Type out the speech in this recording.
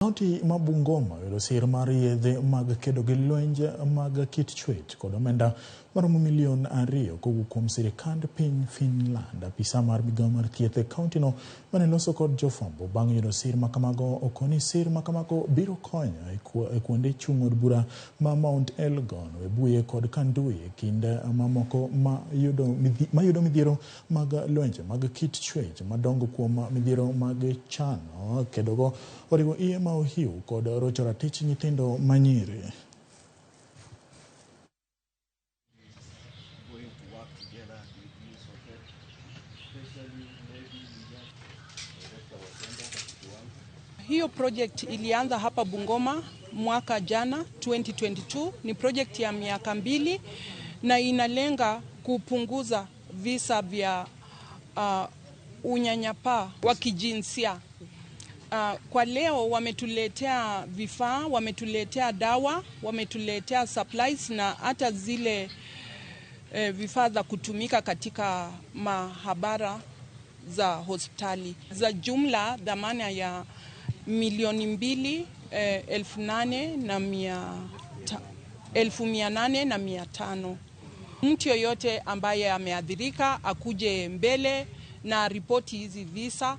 Kaunti ma Bungoma oyudo sir mar yedhe mag kedo gi lwenje mag kit chwech kod omenda maromo milion 2 kowuok kuom sirikand piny Finland. Apisa mar migao mar thieth e kauntino mane loso kod jofwambo bang' yudo sir makamago okoni sir makamago biro konyo e kuonde chung' od bura ma Mount Elgon, Webuye kod Kandui e kind mamoko mayudo midhiero mag lwenje mag kit chwech madongo kuom midhiero mag chano kedogo oriwo iye ma ohiu kod rocho ratich nyithindo manyiri. Hiyo project ilianza hapa Bungoma mwaka jana 2022. Ni project ya miaka 2 na inalenga kupunguza visa vya unyanyapaa wa kijinsia. Kwa leo wametuletea vifaa, wametuletea dawa, wametuletea supplies na hata zile vifaa za kutumika katika mahabara za hospitali. Za jumla dhamana ya milioni mbili, elfu nane na mia elfu mia nane na mia tano. Mtu yoyote ambaye ameathirika akuje mbele na ripoti hizi visa.